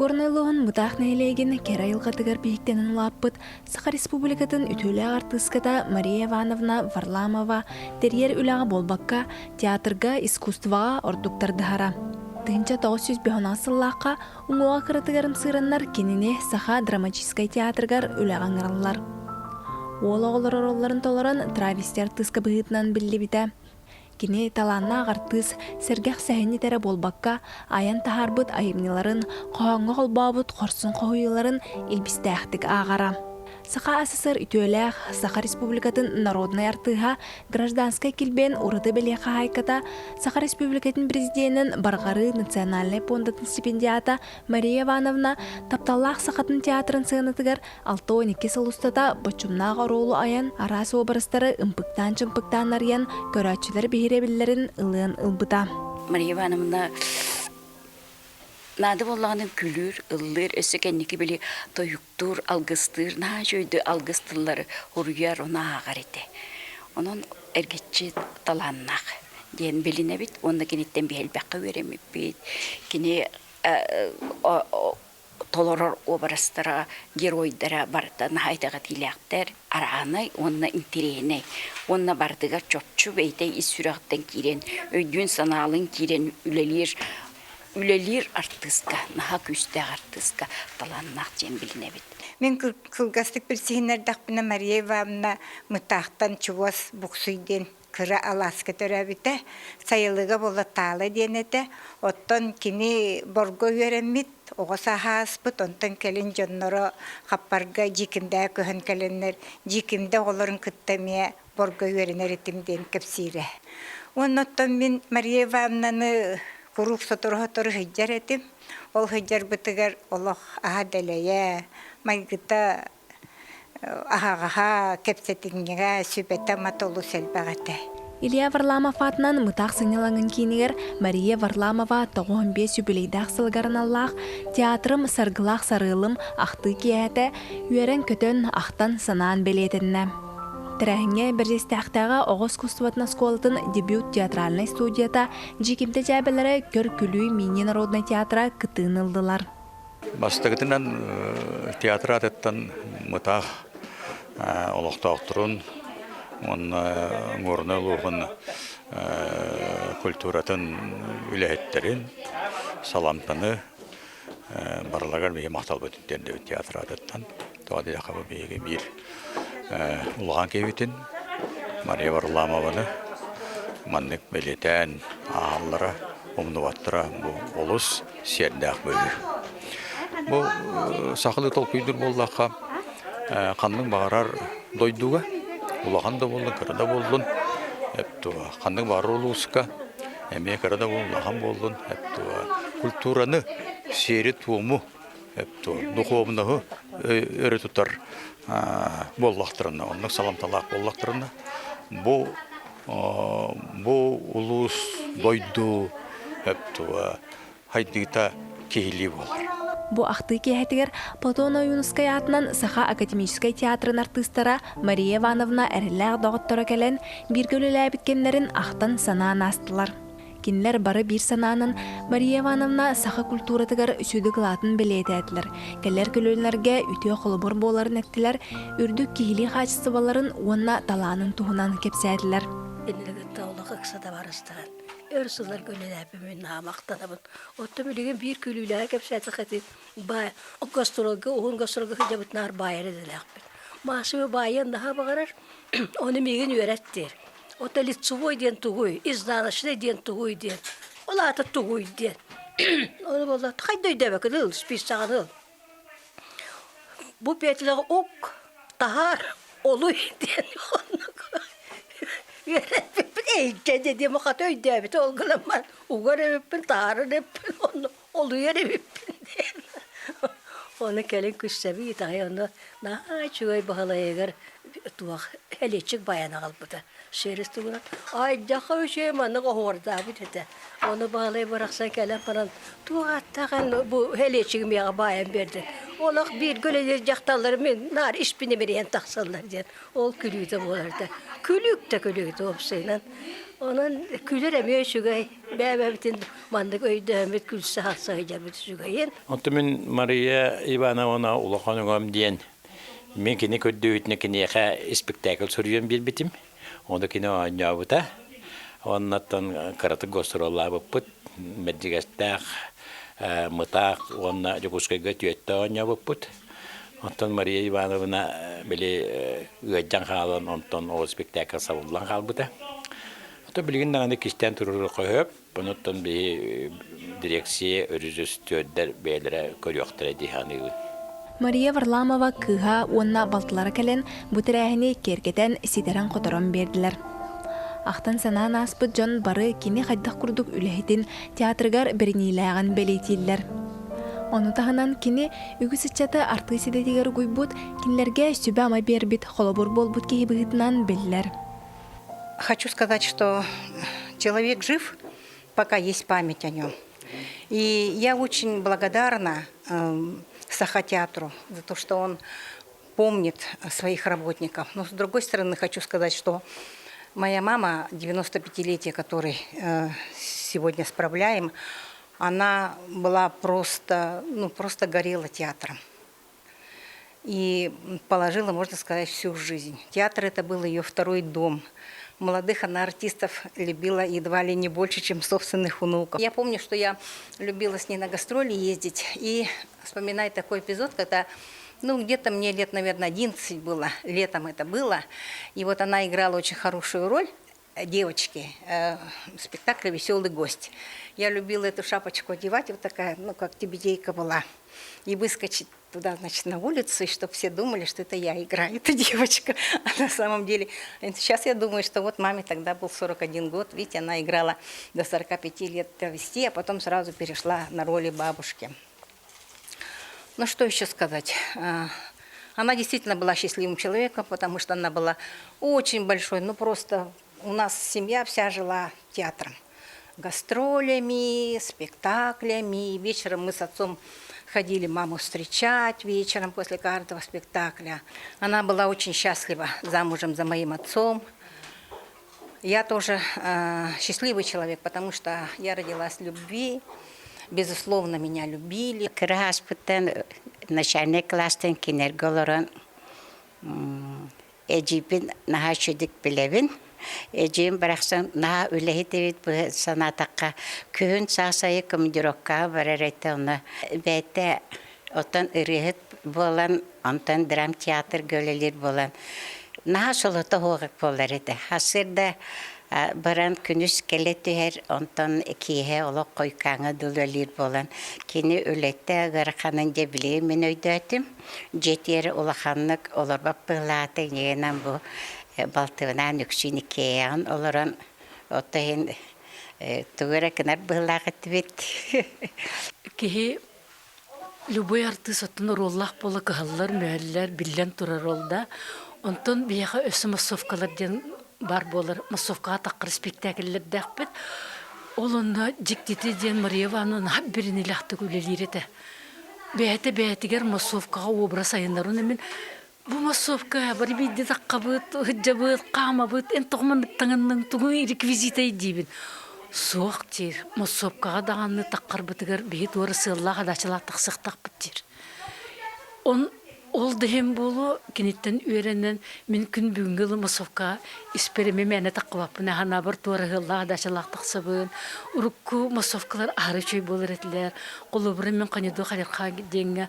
Горнай улууһун Мытаах нэһилиэгин кэрэ айылҕатыгар биһиктэнэн улааппыт Саха Республикатын үтүөлээх артыыската Мария Ивановна Варламова тэрийэр үлэҕэ буолбакка, театрга, искусствоҕа ордук тардыһара. 1905 сыллаахха уҥуоҕа кыратыгар ымсыыраннар кинини Саха драматическай театрыгар үлэҕэ ыҥыраллар. Уол оҕолор оруолларын толорон травести артыыска быһыытынан биллибитэ. Кини талааннаах артыыс, сэргэх сэһэнньит эрэ буолбакка, айан таһаарбыт айымньыларын, хоһооҥҥо холбообут хорсун хоһуйууларын илбистээхтик ааҕара. Саха АССР үтүөлээх, Саха Республикатын народнай артыыһа, гражданскай килбиэн ураты бэлиэ хаһаайката, Саха Республикатын президенин Барҕарыы национальнай пуондатын стипендиата Мария Ивановна тапталлаах Сахатын театрын сыанатыгар 62 сыл устата боччумнаах оруолу айан, араас уобарастары ымпыктаан-чымпыктаан арыйан, көрөөччүлэр биһирэбиллэрин ылыан ылбыта. Мария Ивановна наада буоллаҕына күлүүр, ыллыыр, өссө кэнники били тойуктуур, алгыстыыр, наһаа үчүгэйдик алгыс тыллары уруйар, ону ааҕар этэ. Онон эргиччи талааннаах диэн билинэбит уонна киниттэн биһи элбэххэ үөрэммиппит. Кини толорор уобарастара, геройдара барыта наһаа итэҕэтиилээхтэр, араанай уонна интэриэһинэй. Уонна барытыгар чопчу бэйэтэ ис сүрэҕиттэн киирэн, өйдүүн-санаалыын киирэн үлэлиир үлэлиир артыыска, наһаа күүстээх артыыска талааннаах диэн билинэбит. Мин кылгастык билсиһиннэрдэхпинэ Мария Ивановна Мытаахтан чугас Буксуй диэн кыра алааска төрөөбүтэ. Сайылыга буола Таала диэн этэ. Оттон кини Борго үөрэммит, оҕо сааһа ааспыт, онтон кэлин дьонноро Хаппарга Дьиикимдэҕэ көһөн кэлэннэр, Дьиикимдэ оҕолорун кытта эмиэ Борго үөрэнэр этим диэн кэпсиирэ. Уонна оттон мин Мария Ивановнаны куруук сотору-сотору сылдьар этим. Ол сылдьарбытыгар олох аһа дэлэйэ, майгыта аһаҕаһа, кэпсэтинньэгэ, сүбэтэ-амата олус элбэх этэ. Илья Варламов аатынан Мытаах сынньалаҥын киинигэр Мария Варламова 95 юбилейдаах сылыгар аналлаах «Театрым саргылаах сарыалым» ахтыы киэһэтэ үөрэн-көтөн, ахтан-санаан бэлиэтэннэ. Тэрээһиҥҥэ Бэрдьиэстээхтээҕи оҕо искусствотын оскуолатын дебют театральнай студията Дьиикимдэ дьээбэлэрэ Көр-күлүү мини-народнай театра кыттыыны ыллылар. Бастакытынан театр аатыттан Мытаах олохтоохторун уонна Муорунай улууһун культуратын үлэһиттэрин, саламтаны барыларыгар биһиги махталбытын тиэрдэбит театр аатыттан. Тоҕо диэтэххэ бу биһиги биир улахан киһибитин Мария Варламованы маннык бэлиэтээн ааһаллара, умнубаттара бу олус сиэрдээх быһыы. Бу сахалыы толкуйдуур буоллахха, ханнык баҕарар дойдуга, улахан да буоллун, кыра да буоллун, ханнык баҕарар улууска, эмиэ кыра да буоллун, улахан буоллун, культураны, сиэри-туому, духуобунаһы өрө тутар буоллахтарына, оннук саламталаах буоллахтарына, бу бу улуус, дойду хайдыыта киһилии буолар. Бу ахтыы киэһэтигэр Платон Ойуунускай аатынан Саха академическай театрын артыыстара Мария Ивановна эрэллээх доҕотторо кэлэн, бииргэ үлэлээбит кэмнэрин ахтан-санаан аастылар. Кинилэр бары биир санаанан Мария Ивановна саха культуратыгар сүдү кылаатын бэлиэтээтилэр, кэлэр көлүөнэлэргэ үтүө холобур буоларын эттилэр, үрдүк киһилии хаачыстыбаларын уонна талаанын туһунан кэпсээтилэр. Кинилэргэ олох ыкса табаарыстаһан өр сылларга үлэлээбиппин наһаа махтанабын. Оттон билигин биир күлүүлээҕи кэпсээтэххэ баай гастролга уһун гастролга сылдьабыт наар баайар идэлээхпит. Маасыба баайыан наһаа баҕарар, ону миигин үөрэт диир. Ото лицевой диэн тугуй, изнаночный диэн тугуй диэн. Ол аата тугуй диэн. Ону буолла хайда өйдөөбөккүн ыл, списаҕын ыл. Бу петлэҕэ ук, таһаар, олуй диэн оннук үөрэппиппин эйгэ диэм хата өйдөөбүтэ ол гынан баран угар эбиппин, таһаарар эбиппин, онно олуйар эбиппин диэн. Ону кэлин күссэбий итэҕэй ону наһаа үчүгэй баһылайыгар туох элиэччик байан аҕалбыта. Шерис тугунан айдьаха үчүгэй маннык оһуордаабыт этэ. Ону баһылай барахсан кэлэн баран туох ааттаах эн бу элиэччиги миэхэ баайан биэрдин. Олох бииргэ үлэлиир дьахталлар мин наар испин имэрийэн тахсаллар диэн ол күлүүтэ буолар этэ. Күлүүк да күлүүтэ уопсайынан. Онон күлэр эмиэ үчүгэй. Бэйэбитин маннык өйдөөммүт күлсэ хасса сылдьарбыт үчүгэйин. Онтон мин Мария Ивановна улахан өҥөм диэн мин кини көрдүүтүнэ киниэхэ испиктээкил суруйан биэрбитим. Ону кини оонньообута. Оннуттан кыратык гастроллаабыппыт. Мэрдьигэстээх, Мытаах уонна Дьокуускайга түөттэ оонньообуппут. Оттон Мария Ивановна били ыалдьан хаалан, онтон ол спектакль сабыллан хаалбыта. Оттон билигин даҕаны кистээн туруоруохха сөп. Онуттан биһи дирекция өрүзүстүөрдэр бэйэлэрэ көрүөхтэрэ дии саныыбын. Мария Варламова кыыһа уонна балтылара кэлэн бу тэрээһини киэргэтэн, ситэрэн-хоторон биэрдилэр. Ахтан-санаан ааспыт дьон бары кини хайдах курдук үлэһитин, театрыгар бэриниилээҕин бэлиэтииллэр. Ону таһынан кини үгүс ыччаты артыыс идэтигэр угуйбут, кинилэргэ сүбэ-ама биэрбит холобур буолбут киһи быһыытынан биллэр. Хочу сказать, что человек жив, пока есть память о нем. И я очень благодарна Саха-театру за то, что он помнит своих работников. Но с другой стороны, хочу сказать, что моя мама, 95-летие которой сегодня справляем, она была просто, ну, просто горела театром. И положила, можно сказать, всю жизнь. Театр это был ее второй дом. Молодых она артистов любила едва ли не больше, чем собственных внуков. Я помню, что я любила с ней на гастроли ездить. И вспоминаю такой эпизод, когда ну, где-то мне лет, наверное, 11 было, летом это было. И вот она играла очень хорошую роль девочки в спектакле «Веселый гость». Я любила эту шапочку одевать, вот такая, ну, как тибетейка была, и выскочить туда, значит, на улицу, и чтобы все думали, что это я играю, эта девочка. А на самом деле, сейчас я думаю, что вот маме тогда был 41 год, видите, она играла до 45 лет вести, а потом сразу перешла на роли бабушки. Ну, что еще сказать? Она действительно была счастливым человеком, потому что она была очень большой, ну просто у нас семья вся жила театром. Гастролями, спектаклями. Вечером мы с отцом ходили маму встречать вечером после каждого спектакля. Она была очень счастлива замужем за моим отцом. Я тоже счастливый человек, потому что я родилась в любви, безусловно, меня любили. Кыра ааспыттан начальнай кылаастан кинерге олорон эдьиийбин наһаа үчүгдүк билэбин. Эдьиийим барахсан наһаа үлэһит эбит санаатахха күһүн саас айы командировкаҕа барар этэ онно бэйэтэ оттон ырыаһыт буолан онтон драмтеатрга үлэлиир буолан наһаа солото суох буолар этэ. Сарсыарда баран күнүс кэлэ түһэр, онтон киэһэ олох хойукааҥҥа дылы үлэлиир буолан кини үлэтэ ыараханын дьэ билигин мин өйдөөтүм. Дьиэтигэр улаханнык олорбот быһыылаата, инньэ бу балтыбынаан үксүн иккиэйэҕин олорон оттон иһин тугу эрэ гынар быһыылаах этибит. Киһи Любой артыыс оттон оруоллаах буола кыһаллар-мүһэллэр, биллэн турар ол да. Онтон биһиэхэ өссө массовкалар диэн баар буолар. Массовкаҕа таххар испиктээкиллэрдээхпит. Ол онно дьиктити диэн Мария Ивановна наһаа бэриниилээхтик үлэлиир этэ. Бэйэтэ бэйэтигэр массовкаҕа образ айыннарын мин бу массовка бары биирдэ таххабыт, ыһыддьабыт, хаамабыт, эн тоҕо маннык таҥынныҥ, тугуй реквизитэй диибин. Суох диир, массовкаҕа даҕаны таххарбытыгар биһи туора сыаллаах адаачалаах тахсыахтаахпыт диир. Он ол да иһин буолуо, киниттэн үөрэнэн мин күн бүгүҥҥү ылы массовкаҕа испэр эмиэ мээнэ таххыбаппын, аһанаабар туора сыаллаах адаачалаах тахсабын. Урукку массовкалар аһары үчүгэй буолар этилэр. Холобура мин Ханидо Халерха диэҥҥэ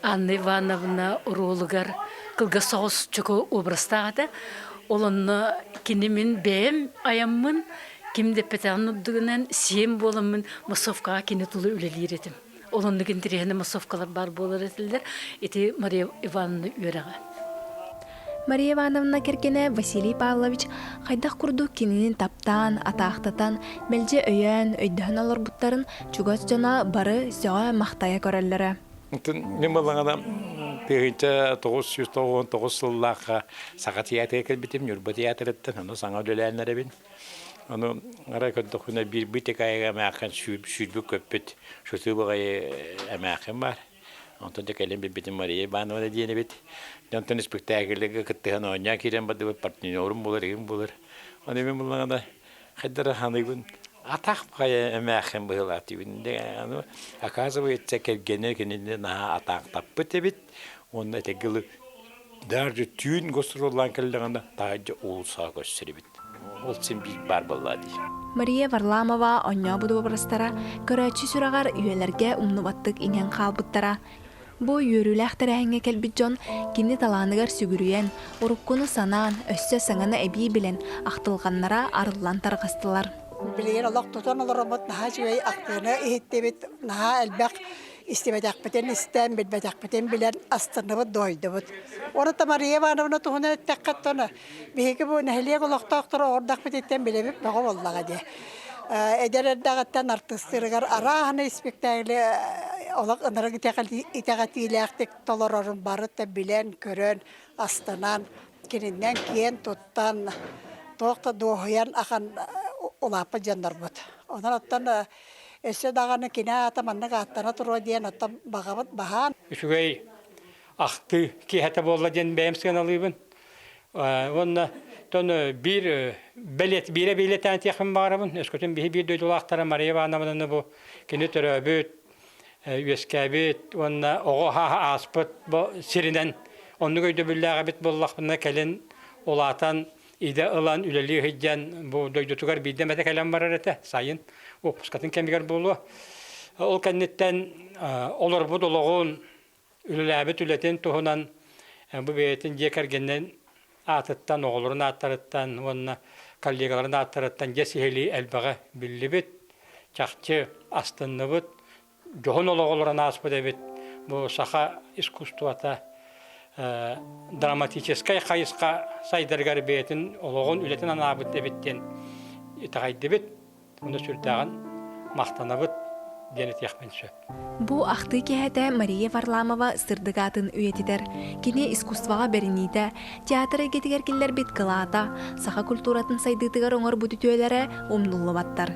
Анна Ивановна оруолугар кылгас соҕус чөкө образтаах этэ. Ол онно кини мин бэйэм айаммын, ким да эппэтэҕин үрдүгүнэн сиэн буоламмын массовкаҕа кини тула үлэлиир этим. Ол оннук интэриэһинэй массовкалар баар буолар этилэр. Ити Мария Ивановна үөрэҕэ. Мария Ивановна кэргэнэ Василий Павлович хайдах курдук кинини таптаан, атаахтатан, мэлдьи өйөөн, өйдөһөн олорбуттарын чугас дьоно бары сөҕө-махтайа көрөллөрө. Мин балаҕана 1999 сыллаахха Саха театрыгар кэлбитим, Ньурба театрыттан, ону саҥа үлэлээн эрэбин. Ону арай көрдөхпүнэ биирбит икайга эмээххин сүүрбүт көппүт сытыы баҕайы эмээххин баар. Онтон дьэ кэлин билбитим Мария Ивановна диэн эбит. Онтон испиктээкилгэ кыттыһан оонньоон киирэн бардыбыт, партнерум буолар, игин буолар. Оны мен буллаҕына хайдара ханыыбын атах хайа эмээххин быһыылаах диибин. Оказывается, кэргэнэ кинини наһаа атаахтаппыт эбит. Уонна этэгилы даже түүн гастроллаан кэллэҕинэ таһырдьа уулусаҕа көрсөр эбит. Ол син биир баар буоллаа дии. Мария Варламова оонньообут уобарастара көрөөччү сүрэҕэр үйэлэргэ умнубаттык иҥэн хаалбыттара. Бу үөрүүлээх тэрээһиҥҥэ кэлбит дьон кини талааныгар сүгүрүйэн, уруккуну санаан, өссө саҥаны эбии билэн, ахтылҕаннара арыллан тарҕастылар. Билигин олох тутан олороммут наһаа үчүгэй ахтыыны иһиттибит, наһаа элбэх истибэтэхпитин истэн, билбэтэхпитин билэн астынныбыт, дуойдубут. Уонна Мария Ивановна туһунан эттэххэ, оттон биһиги бу нэһилиэк олохтоохторо оҕордохпутуттан билэбит бөҕө буоллаҕа дии. Эдэр эрдэҕиттэн артыыстыырыгар арааһынай испиктээкили олох ынырык итэҕэтиилээхтик толорорун барыта билэн, көрөн, астынан, кининэн киэн туттан, туох да дуоһуйан ахан улааппыт дьоннорбут. Онон оттон өссө даҕаны кини аата маннык ааттана туруо диэн оттон баҕабыт баһаан. Үчүгэй ахтыы киэһэтэ буолла диэн бэйэм сыаналыыбын. Уонна тон биир бэлиэт биирэ билиэтээн тиэхпин баҕарабын. Өскөтүн биһи биир дойдулаахтара Мария Ивановнаны бу кини төрөөбүт, үөскээбит уонна оҕо хааһа ааспыт бу сиринэн оннук өйдөбүллээх эбит буоллахпына кэлин улаатан идэ ылан үлэлии сылдьан бу дойдутугар биирдэ эмэтэ кэлэн барар этэ сайын уоппускатын кэмигэр буолуо. Ол кэнниттэн олорбут олоҕун үлэлээбит үлэтин туһунан бу бэйэтин дьиэ кэргэнин аатыттан, оҕолорун ааттарыттан уонна коллегаларын ааттарыттан дьэ сиһилии элбэҕи биллибит, чахчы астынныбыт, дьоһун олоҕу олорон ааспыт эбит. Бу саха искусствота драматическай хайысха сайдарыгар бэйэтин олоҕун, үлэтин анаабыт эбит диэн итэҕэйдибит. Онно сүрдээҕин махтанабыт диэн этиэхпин сөп. Бу ахтыы киэһэтэ Мария Варламова сырдык аатын үйэтитэр. Кини искусствоҕа бэриниитэ, театр эйгэтигэр киллэрбит кылаата, саха культуратын сайдыытыгар оҥорбут үтүөлэрэ умнуллубаттар.